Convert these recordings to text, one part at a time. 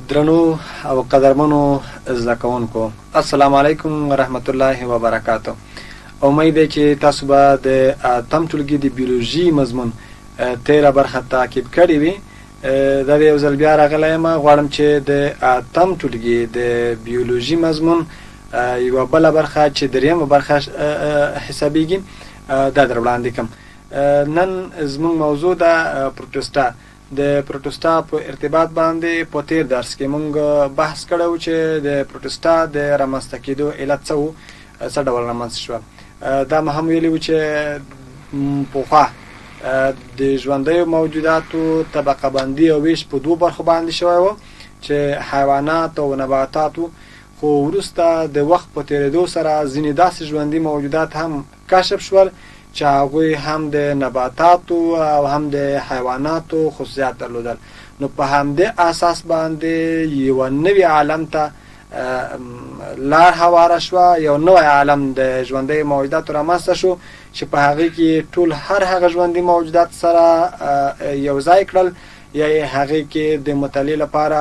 درنو او قدرمنو زده کوونکو، السلام علیکم ورحمت الله وبرکاته. امید دی چې تاسو به د اتم ټولګي د بیولوژي مضمون تیره برخه تعقیب کړې وي. دا یو ځل بیا راغلی یم، غواړم چې د اتم ټولګي د بیولوژي مضمون یوه بله برخه چې دریمه برخه حسابیږي دا در وړاندې کړم. نن زموږ موضوع ده پروټوسټا. د پروټوسټا په ارتباط باندې په تیر درس کې مونږ بحث کړی و چې د پروټوسټا د رامنځته کېدو علت څه و، څه ډول رامنځته شوه. دا مو هم ویلي و چې پخوا د ژوندیو موجوداتو طبقه بندي او ویش په دوو برخو باندې شوی و چې حیوانات او نباتات وو، خو وروسته د وخت په تېرېدو سره ځینې داسې ژوندي موجودات هم کشف شول چې هغوی هم د نباتاتو او هم د حیواناتو خصوصیات درلودل. نو په همدې اساس باندې یوه نوي عالم ته لار هواره شوه، یو نوی عالم د ژوندیو موجوداتو رامنځته شو چې په هغې کې ټول هر هغه ژوندي موجودات سره یو ځای کړل یا یې هغې کې د مطالعې لپاره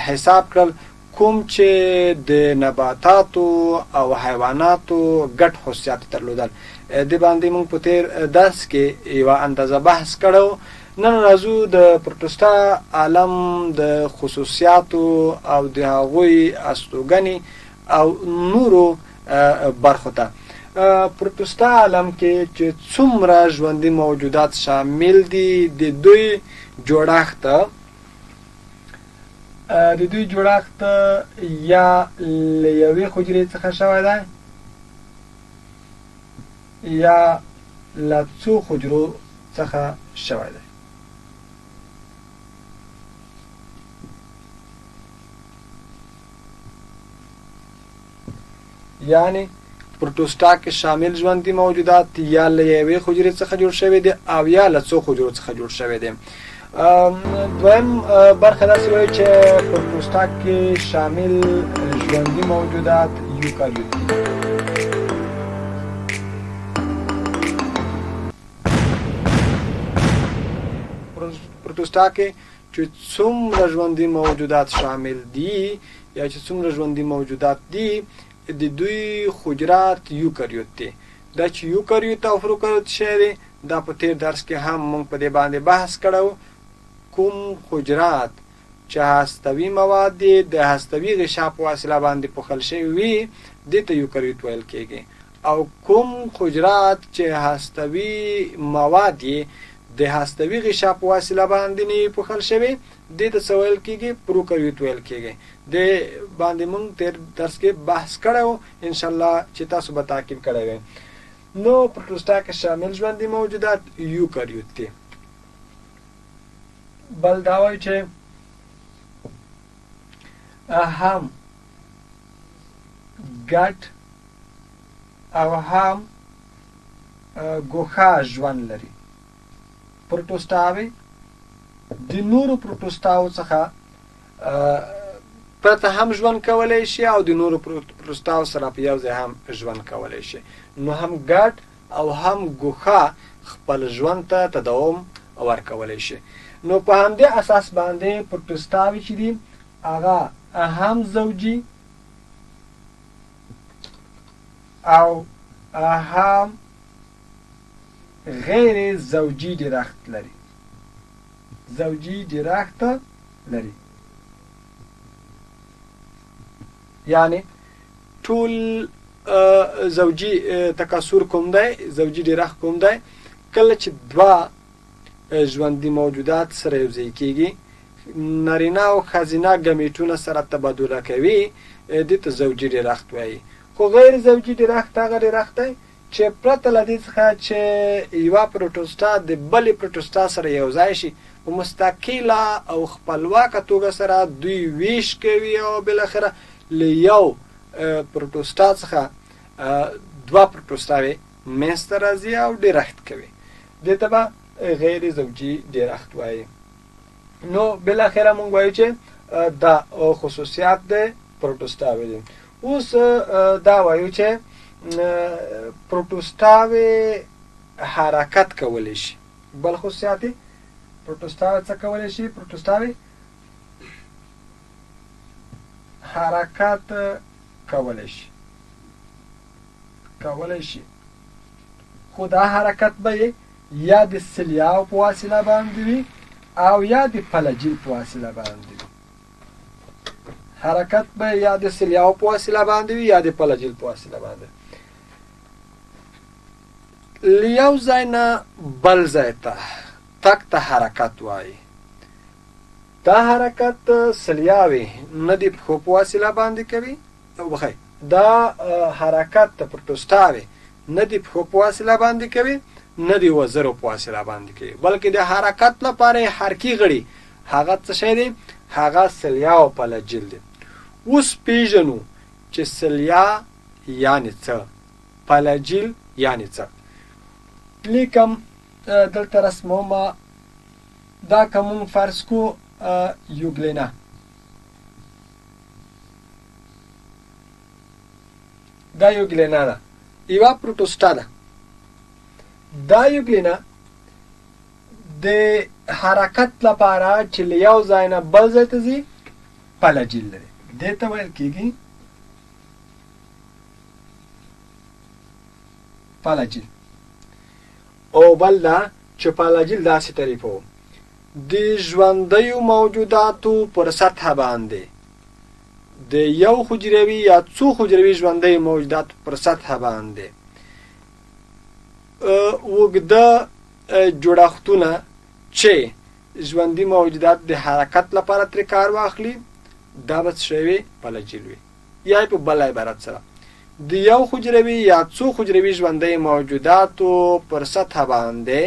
حساب کړل، کوم چې د نباتاتو او حیواناتو ګډ خصوصیات درلودل. دې باندې موږ په تیر درس کې یوه اندازه بحث کړی و. نن راځو د پروټوسټا عالم د خصوصیاتو او د هغوی استوګنې او نورو برخو ته. پروټوسټا عالم کې چې څومره ژوندي موجودات شامل دي، د دوی جوړښت یا له یوې حجرې څخه شوی دی یا له څو حجرو څخه شوی دی. یعنی پروټوسټا کې شامل ژوندي موجودات یا له یوې حجرې څخه جوړ شوی دی او یا له څو حجرو څخه جوړ شوی دی. دویم برخه داسې وایي چې پروټوسټا کې شامل ژوندي موجودات یوکاریوت دي. پروټوسټا کې چې څومره ژوندي موجودات شامل دي یا چې څومره ژوندي موجودات دي، د دوی حجرات یوکاریوت دي. دا چې یوکاریوت او پروکاریوت شی دی، دا په تیر درس کې هم موږ په دې باندې بحث کړی و. کوم حجرات چې هستوي مواد دي د هستوي غشا په واسطه باندې پوښل شوي وي، دې ته یوکاریوت ویل کېږي، او کوم حجرات چې هستوي مواد یې د هستوي غشا په واسطه باندې نه وي پوښل شوي، دې ته څه ویل کېږي؟ پروکاریوت ویل کېږي. دې باندې موږ تیر درس کې بحث کړی و، انشاءالله چې تاسو به تعقیب کړی وي. نو پروټوسټا کې شامل ژوندي موجودات یوکاریوت دي. بل دا وایي چې هم ګډ او هم ګوښه ژوند لري. پروټوسټاوې د نورو پروټوسټاو څخه پرته هم ژوند کولی شي او د نورو پروټوسټاو سره په یو ځای هم ژوند کولی شي. نو هم ګډ او هم ګوښه خپل ژوند ته تداوم ورکولی شي. نو په همدې اساس باندې پروټوسټاوې چې دي هغه هم زوجي او هم غیر زوجي ډېرښت لري. زوجي ډېرښت لري، یعنی ټول زوجي تکثر کوم دی، زوجي ډېرښت کوم دی، کله چې دوه ژوندي موجودات سره یو ځای کېږي، نارینه او ښځینه ګمیټونه سره تبادله کوي، دې ته زوجي ډېرښت وایي. خو غیر زوجي ډېرښت هغه ډېرښت دی چې پرته له دې څخه چې یوه پروټوسټا د بلې پروټوسټا سره یو ځای شي، په مستقله او خپلواکه توګه سره دوی ویش کوي او بالاخره له یو پروټوسټا څخه دوه پروټوسټاوې منځته راځي او ډېرښت کوي. دې ته به غیر زوجي ډېرښت وایي. نو بالاخره موږ وایو چې دا خصوصیات د پروټوسټاوې دي. اوس دا وایو چې پروټوسټاوې حرکت کولی شي. بل خصوصیات پروټوسټاوې څه کولی شي؟ پروټوسټاوې حرکت کولی شي کولی شي، خو دا حرکت به یې یا د سلیاو په واسطه باندې وي او یا د پلجیل په واسطه باندې وي. حرکت به یا د سلیاو په واسطه باندې وي یا د پلجیل په واسطه باندې. له یو ځای نه بل ځای ته تګ ته حرکت وایي. دا حرکت سلیاوې نه د پښو په وسیله باندې کوي، وبخښئ، دا حرکت پروټوسټاوې نه د پښو په وسیله باندې کوي، نه د وزرو په وسیله باندې کوي، بلکې د حرکت لپاره یې حرکي غړي هغه څه شی دی؟ هغه سلیا او پلجیل دی. اوس پیژنو چې سلیا یعنی څه، پلجیل یعنی څه. لیکم دلته رسموم. دا که مونږ فرض کو یوګلینا، دا یوګلینا ده، یوه پروټوسټا ده. دا یوګلینا د حرکت لپاره چې له یو ځای نه بل ځای ته ځي پلجیل لري، دې ته ویل کېږي پلجیل. او بل دا چې پالاجیل داسې تعریفوو، د ژوندیو موجوداتو پر سطح باندې د یو حجروي یا څو حجروي ژوندیو موجوداتو پر سطح باندې اوږده جوړښتونه چې ژوندي موجودات د حرکت لپاره ترې کار واخلي، دا به څه شی وي؟ پلجیل وي. یا په بل عبارت سره د یو حجروي یا څو حجروي ژوندیو موجوداتو پر سطح باندې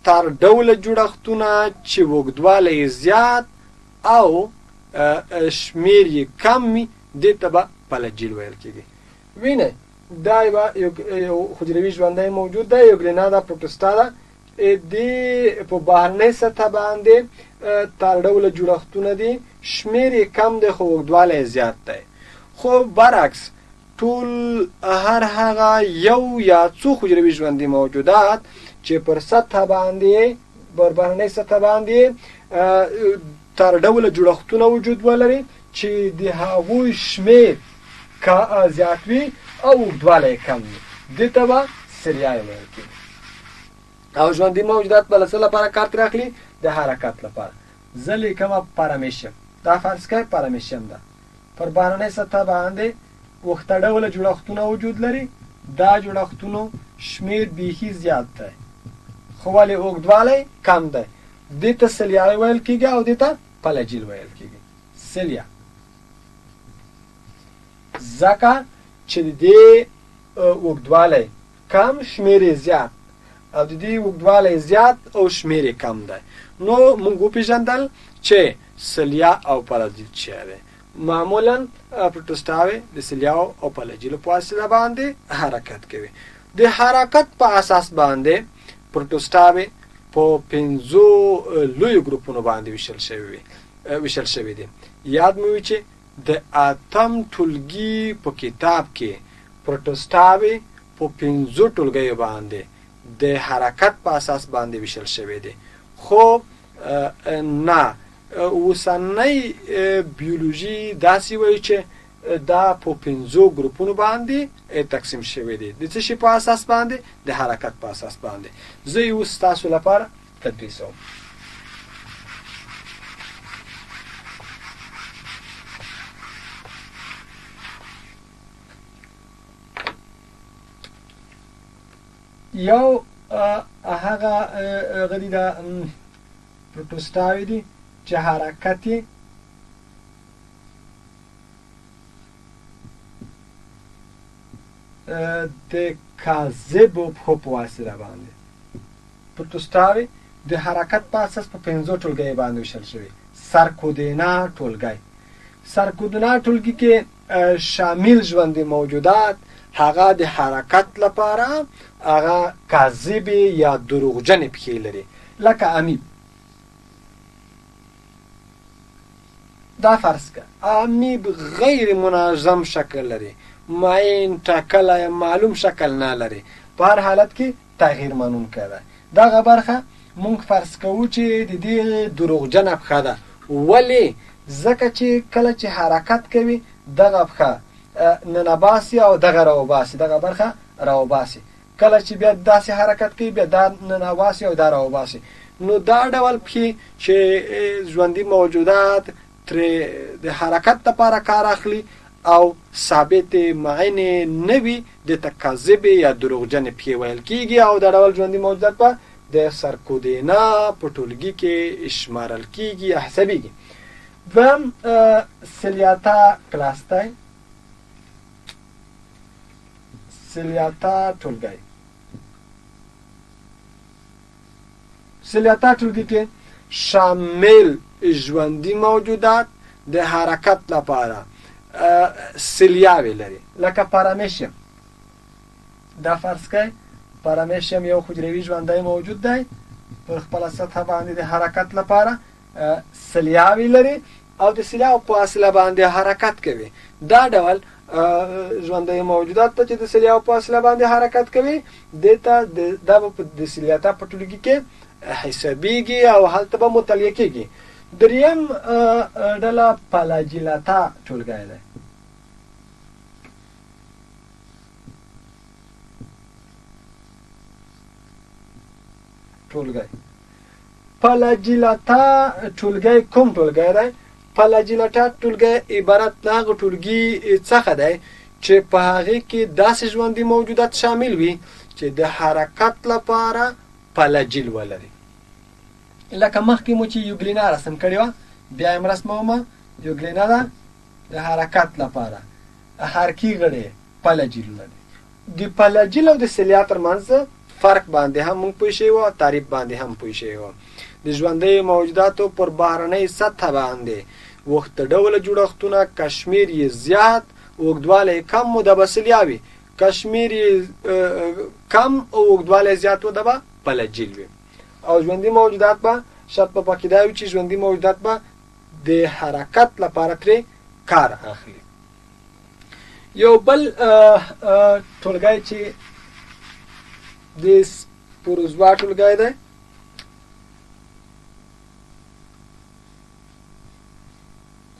تر ډوله جوړښتونه چې اوږدوالی یې زیات او شمیر یې کم وي، دې ته به پلجیل ویل کېږي. وینئ دا یوه یو حجروي ژوندی موجود دی، یوګلینا ده، پروټوسټا ده. دې په بهرنۍ سطح باندې تار ډوله جوړښتونه دي، شمیر یې کم دی خو اوږدوالی یې زیات دی. خو برعکس ټول هر هغه یو یا څو حجروي ژوندي موجودات چې پر سطح باندې، پر بهرنۍ سطح باندې تر ډوله جوړښتونه وجود ولري چې د هغوی شمیر زیات وي او اوږدوالی یې کم وي، دې ته به سریای ویل کېږي. او ژوندي موجودات به له څه لپاره کار ترې اخلي؟ د حرکت لپاره. زه لیکم پارامیشیم، دا فرض کړئ پارامیشیم ده، پر بهرنۍ سطح باندې اوښته ډوله جوړښتونه وجود لري، دا جوړښتونو شمیر بیخي زیات دی خو ولې اوږدوالی کم دی، دې ته سلیا ویل کېږي او دې ته پلجیل ویل کېږي. سلیا ځکه چې د دې اوږدوالی کم، شمیر یې زیات، او د دې اوږدوالی زیات او شمیر یې کم دی. نو موږ وپیژندل چې سلیا او پلجیل چی دی. معمولا پروټوسټاوې د سلیاو او پلجیلو په واسطه باندې حرکت کوي. د حرکت په اساس باندې پروټوسټاوې په پنځو لویو ګروپونو باندې ویشل شوي ویشل شوي دي. یاد مو وي چې د اتم ټولګي په کتاب کې پروټوسټاوې په پنځو ټولګیو باندې د حرکت په اساس باندې ویشل شوې دي، خو نه، اوسنۍ بیولوژي داسې وایي چې دا په پنځو ګروپونو باندې تقسیم شوې دي. د څه شي په اساس باندې؟ د حرکت په اساس باندې. زه یې اوس ستاسو لپاره تدریسوم. یو هغه غدي د پروټوسټاوي دي چې حرکت یې د کاذبو پښو په واسطه باندې. پروټوسټاوي د حرکت په اساس په پنځو ټولګیو باندې ویشل شوي. سرکودینا ټولګی، سرکودینا ټولګي کې شامل ژوندي موجودات هغه د حرکت لپاره هغه کاذبې یا دروغجنې پښې لري، لکه امیب. دا فرض که امیب غیر منظم شکل لري، معین ټاکلی معلوم شکل نه لري، په هر حالت کې تغییر منونکی دی. دغه برخه مونږ فرض کوو چې د دې دروغجنه پښه ده. ولې؟ ځکه چې کله چې حرکت کوي دغه پښه ننباسي او دغه راوباسي، دغه برخه راوباسي. کله چې بیا داسې حرکت کوي بیا دا ننباسي او دا راوباسي. نو دا ډول پښې چې ژوندي موجودات ترې د حرکت لپاره کار اخلي او ثابتې معینې نه وي، دې ته کاذبې یا دروغجنې پښې ویل کیږي او دا ډول ژوندي موجودات به د سرکودینا په ټولګي کې شمارل کیږي یا حسابیږي. دویم سلیاتا کلاس دی، سلیاتا ټولګی. سلیاتا ټولګي کې شامل ژوندي موجودات د حرکت لپاره سلیاوې لري، لکه پارامیشیم. دا فرض کړئ پارامیشیم یو حجروي ژوندی موجود دی، پر خپله سطحه باندې د حرکت لپاره سلیاوې لري او د سلیاو په وسیله باندې حرکت کوي. دا ډول ژوندی موجودات ته چې د سلیاو په وسیله باندې حرکت کوي، دې ته دا به د سلیاتا په ټولګي کې حسابیږي او هلته به مطالعه کیږي. دریم ډله پلاجیلاتا ټولګی دی. ټولګی پلاجیلاتا ټولګی کوم ټولګی دی؟ پلاجیلاتا ټولګی عبارت له هغه ټولګي څخه دی چې په هغې کې داسې ژوندي موجودات شامل وي چې د حرکت لپاره پلاجیل ولري. لکه مخکې مو چې یوګلینا رسم کړې وه، بیا یې هم رسموم. یوګلینا ده د حرکت لپاره حرکي غړی پلاجیلونه دي. د پلاجیل او د سلیا ترمنځ فرق باندې هم موږ پوه شوي وو او تعریف باندې هم پوه شوي وو. د ژوندیو موجوداتو پر بهرنۍ سطح باندې وخت ډوله جوړښتونه، کشمیر یې زیات، اوږدوالی یې کم و، دا به سلیا وي. کشمیر یې کم او اوږدوالی زیات و، دا به پلاجیل وي. او ژوندي موجودات به شرط به پکې دا وي چې ژوندي موجودات به د حرکت لپاره ترې کار اخلي. یو بل ټولګی چې د سپوروزوا ټولګی دی،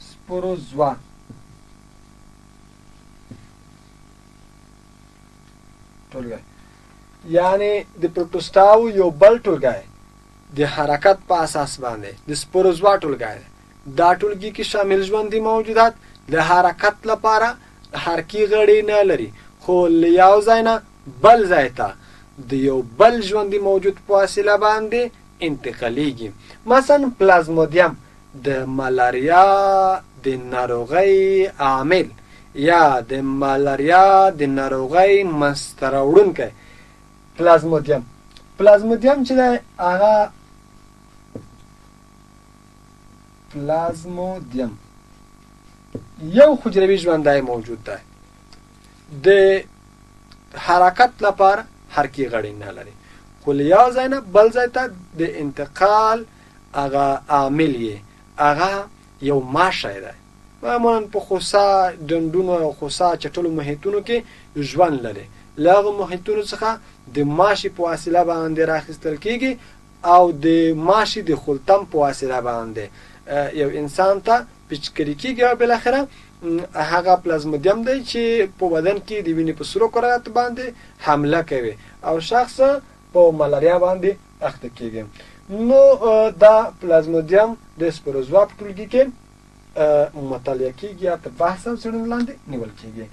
سپوروزوا ټولګی، یعنی د پروټوسټاو یو بل ټولګی د حرکت په اساس باندې د سپوروزوا ټولګی دی. دا ټولګي کې شامل ژوندي موجودات د حرکت لپاره حرکي غړي نه لري، خو له یو ځای نه بل ځای ته د یو بل ژوندي موجود په وسیله باندې انتقالیږي. مثلا پلازمودیم د ملاریا د ناروغۍ عامل یا د ملاریا د ناروغۍ منځته راوړونکی پلازمودیم، پلازمودیم چې دی هغه پلازمودیم یو حجروي ژوندی موجود دی، د حرکت لپاره حرکي غړي نه لري، خو له یو ځای نه بل ځای ته د انتقال هغه عامل یې هغه یو ماشی دی. معمولا په خوسا ډنډونو او خوسا چټلو محیطونو کې ژوند لري. له هغو محیطونو څخه د ماشي په وسیله باندې راخیستل کیږي او د ماشي د خلطم په وسیله باندې یو انسان ته پیچکري کیږي او بالاخره هغه پلازمودیم دی چې په بدن کې د وینې په سرو کرویاتو باندې حمله کوي او شخص په ملاریا باندې اخته کیږي. نو دا پلازمودیم د سپوروزوا په ټولګي کې مطالعه کیږي یا تر بحث او څېړنو لاندې نیول کیږي.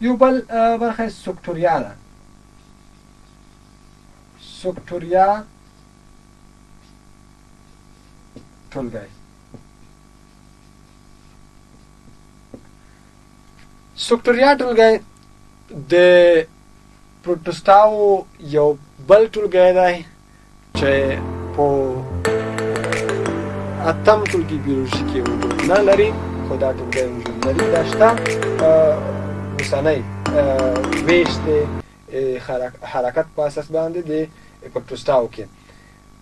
یو بل برخه سکټوریا ده. سکټوریا ټولګی، سکټوریا ټولګی د پروټوسټاو یو بل ټولګی دی چې په اتم ټولګي بیولوژي کې وجود نه لري، خو دا ټولګی وجود لري. دا شته اوسنی ویش د حرکت په اساس باندې د پروټوسټاو کې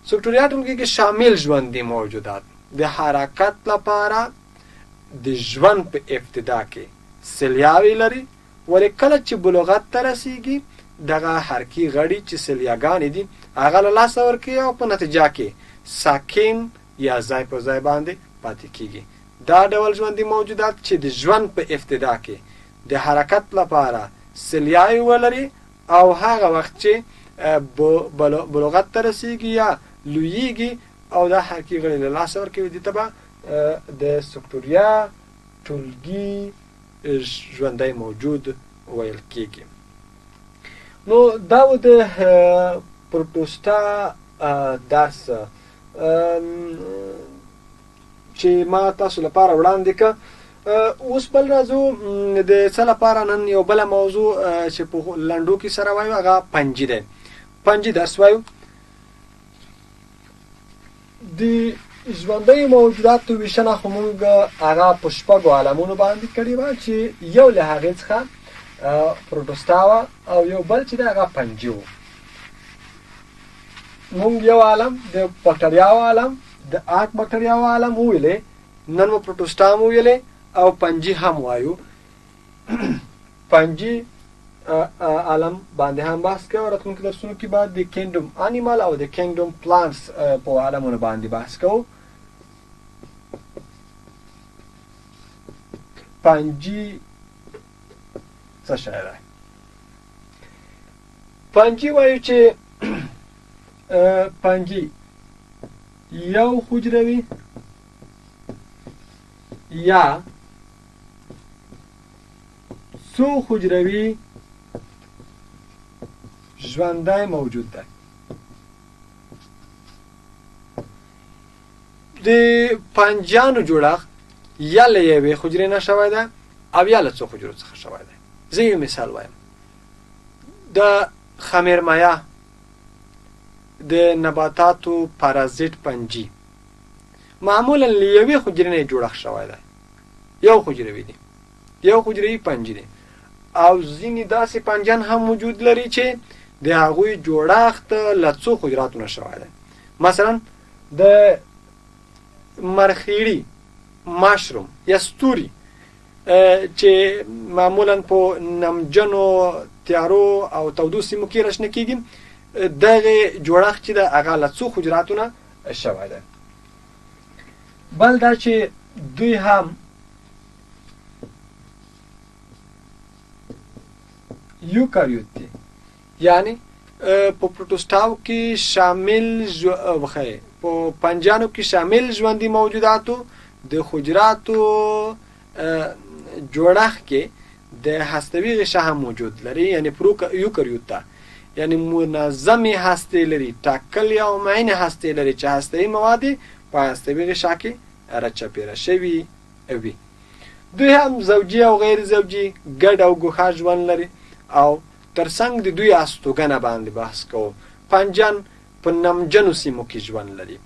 سکټوریا ټولګي کې شامل ژوندي موجودات د حرکت لپاره د ژوند په ابتدا کې سلیاوې لري، ولې کله چې بلوغت ته رسیږي دغه حرکي غړي چې سلیاګانې دي هغه له لاسه ورکوي او په نتیجه کې ساکن یا ځای په ځای باندې پاتې کیږي. دا ډول ژوندي موجودات چې د ژوند په ابتدا کې د حرکت لپاره سلیاوې ولري او هغه وخت چې بلوغت ته رسیږي یا لویږي او دا حرکي غړي له لاسه ورکوي، دې ته به د سکټوریا ټولګي ژوندی موجود ویل کیږي. نو دا و د پروټوسټا درس چې ما تاسو لپاره وړاندې که. اوس بل راځو د څه لپاره نن یو بله موضوع چې په لنډو کې سره وایو، هغه پنجي دی. پنجي درس وایو. د ژوندیو موجوداتو ویشنه خو مونږ هغه په شپږو عالمونو باندې کړې وه چې یو له هغې څخه پروټوسټا وه او یو بل چې دی هغه پنجي و. مونږ یو عالم د بکټریاو عالم، د آرک بکټریاو عالم وویلې، نن مو پروټوسټا هم وویلې او پنجي هم وایو. پنجي عالم باندې هم بحث کوو. راتلونکو درسونو کې به د کینګډم انیمال او د کینګډم پلانټس په عالمونو باندې بحث کوو. پنجي څه شی دی؟ پنجي وایو چې پنجي یو حجروي یا څو حجروي ژوندی موجود دی. د پنجانو جوړښت یا له یوې حجرې نه شوی دی او یا له څو حجرو څخه شوی دی. زه یو مثال وایم. د خمیرمایه د نباتاتو پارازیت پنجي معمولا له یوې حجرې نه جوړښت شوی دی، یو حجروي دی، یو حجروي پنجي دی. او ځینې داسې پنجان هم وجود لري چې د هغوی جوړښت له څو حجراتو نه شوی دی. مثلا د مرخیړي ماشروم یا ستوري چې معمولا په نمجنو تیارو او تودو سیمو کې راشنه کیږي، دغه جوړښت چې ده هغه له څو حجراتو نه شوی دی. بل دا چې دوی هم یوکاریوت دي، یعنی په پروټوسټاو کې شامل په پنجانو کې شامل ژوندي موجوداتو د حجراتو جوړښت کې د هستوي غشا هم وجود لري، یعنی یوکاریوت ته، یعنی منظمې هستې لري، ټاکلې او معینې هستې لري چې هستوي مواد په هستوي غشا کې راچاپېره شوي وي. دوی هم زوجي او غیر زوجي، ګډ او ګوښه ژوند لري او ترڅنګ د دوی استوګنه باندې بحث کوو. پنجان په نمجنو سیمو کې ژوند لري،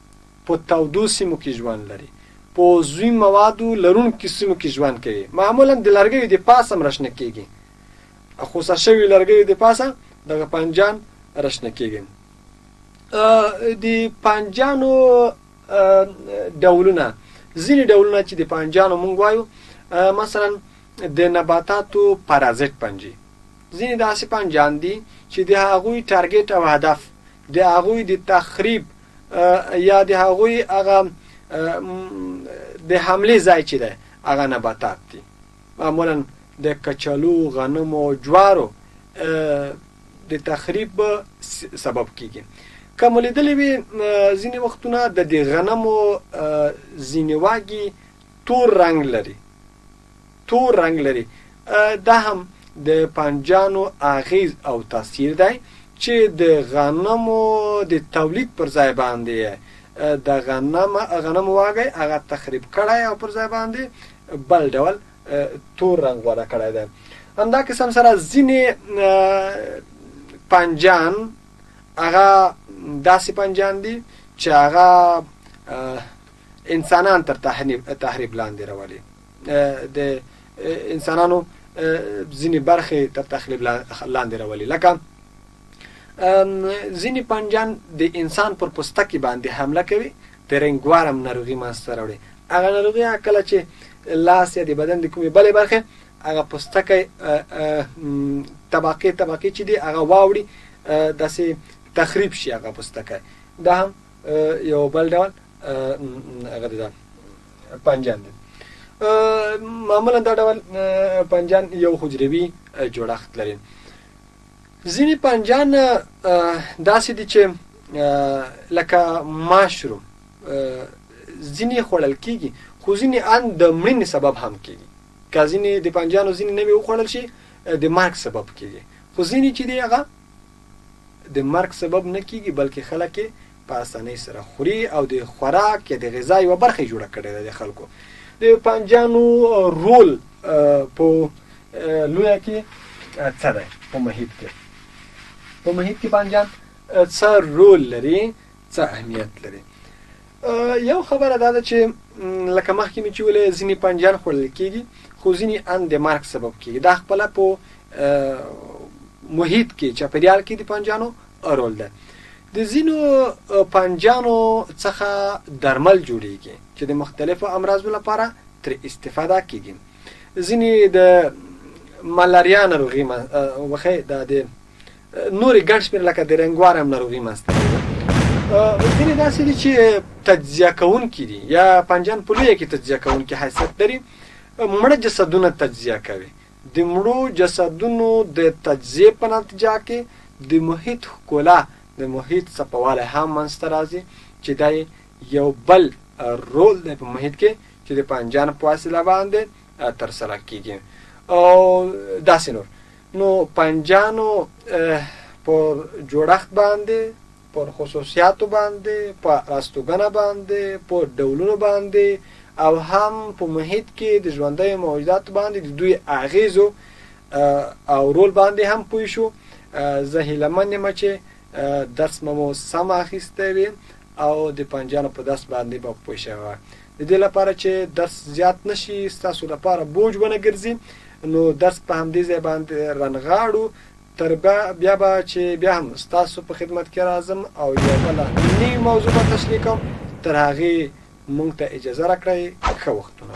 په تودو سیمو کې ژوند لري، په عضوي موادو لرونکو سیمو کې ژوند کوي. معمولا د لرګیو د پاسه هم راشنه کیږي، خوسا شوي لرګیو د پاسه دغه پنجان راشنه کیږي. د پنجانو ډولونه، ځینې ډولونه چې د پنجانو مونږ وایو، مثلا د نباتاتو پارازیت پنجي، ځینې داسې پنجان دي چې د هغوی ټارګټ او هدف د هغوی د تخریب یا د هغوی هغه د حملې ځای چې دی هغه نباتات دي. معمولا د کچالو، غنمو، جوارو د تخریب سبب کیږي. که مو لیدلې وي ځینې وختونه د دې غنمو ځینې واګي تور رنګ لري، تور رنګ لري. دا هم د پنجانو اغیز او تاثیر دی چې د غنمو د تولید پر ځای باندې د غنمو واګی هغه تخریب کړی او پر ځای باندې بل ډول تور رنګ غوره کړی دی. همدا قسم سره ځینې پنجان هغه داسې پنجان دي چې هغه انسانان تر تحریب لاندې راولي، د انسانانو ځینې برخې تر تخریب لاندې راولي. لکه ځینې پنجان د انسان پر پوستکي باندې حمله کوي، د رنګوارم ناروغي منځته راوړي. هغه ناروغي کله چې لاس یا د بدن د کومې بلې برخې هغه پوستکی طبقې طبقې چې دي هغه واوړي، داسې تخریب شي هغه پوستکی، دا هم یو بل ډول هغه ده پنجان دی. معمولا دا ډول پنجان یو حجروي جوړښت لري. ځینې پنجان داسې دي چې لکه ماشروم، ځینې خوړل کیږي، خو ځینې ان د مړینې سبب هم کیږي. که ځینې د پنجانو ځینې نوې وخوړل شي د مرګ سبب کیږي، خو ځینې چې دی هغه د مرګ سبب نه کیږي، بلکې خلک یې په اسانۍ سره خوري او د خوراک یا د غذا یوه برخه یې جوړه کړې ده د خلکو. د پنجانو رول په لویه کې څه دی؟ په محیط کې، په محیط کې پنجان څه رول لري، څه اهمیت لري؟ یو خبره دا ده چې لکه مخکې مې چې ویل، ځینې پنجان خوړل کیږي، خو ځینې ان د مرګ سبب کیږي. دا خپله په محیط کې، چاپیریال کې د پنجانو رول ده. د ځینو پنجانو څخه درمل جوړیږي چې د مختلفو امراضو لپاره ترې استفاده کیږي. ځینې د ملاریا ناروغي وخی، دا د نورې ګڼ شمېر لکه د رنګوارم ناروغي منځته راوړي. ځینې داسې دي چې تجزیه کوونکي دي، یا پنجان په لویه کې تجزیه کوونکي حیثیت لري، مړه جسدونه تجزیه کوي. د مړو جسدونو د تجزیې په نتیجه کې د محیط ښکلا، د محیط څپوالی هم منځته راځي، چې دا یو بل رول دی په محیط کې چې د پنجان په وسیله باندې ترسره کیږي او داسې نور. نو پنجانو پر جوړښت باندې، پر خصوصیاتو باندې، په راستوګنه باندې، په ډولونو باندې او هم په محیط کې د ژوندیو موجوداتو باندې د دوی اغیزو او رول باندې هم پوه شو. زه هیله من یم چې درس به مو سم اخیستی وي او د پنجانو په درس باندې به پوه شوی وای. د دې لپاره چې درس زیات نشي، ستاسو لپاره بوج ونه ګرځي، نو درس په همدې ځای باندې رنغاړو. تر بیا به چې بیا هم ستاسو په خدمت کې راځم او یوه بله نوې موضوع به تشریح کوم، تر هغې مونږ ته اجازه راکړئ. ښه وختونه.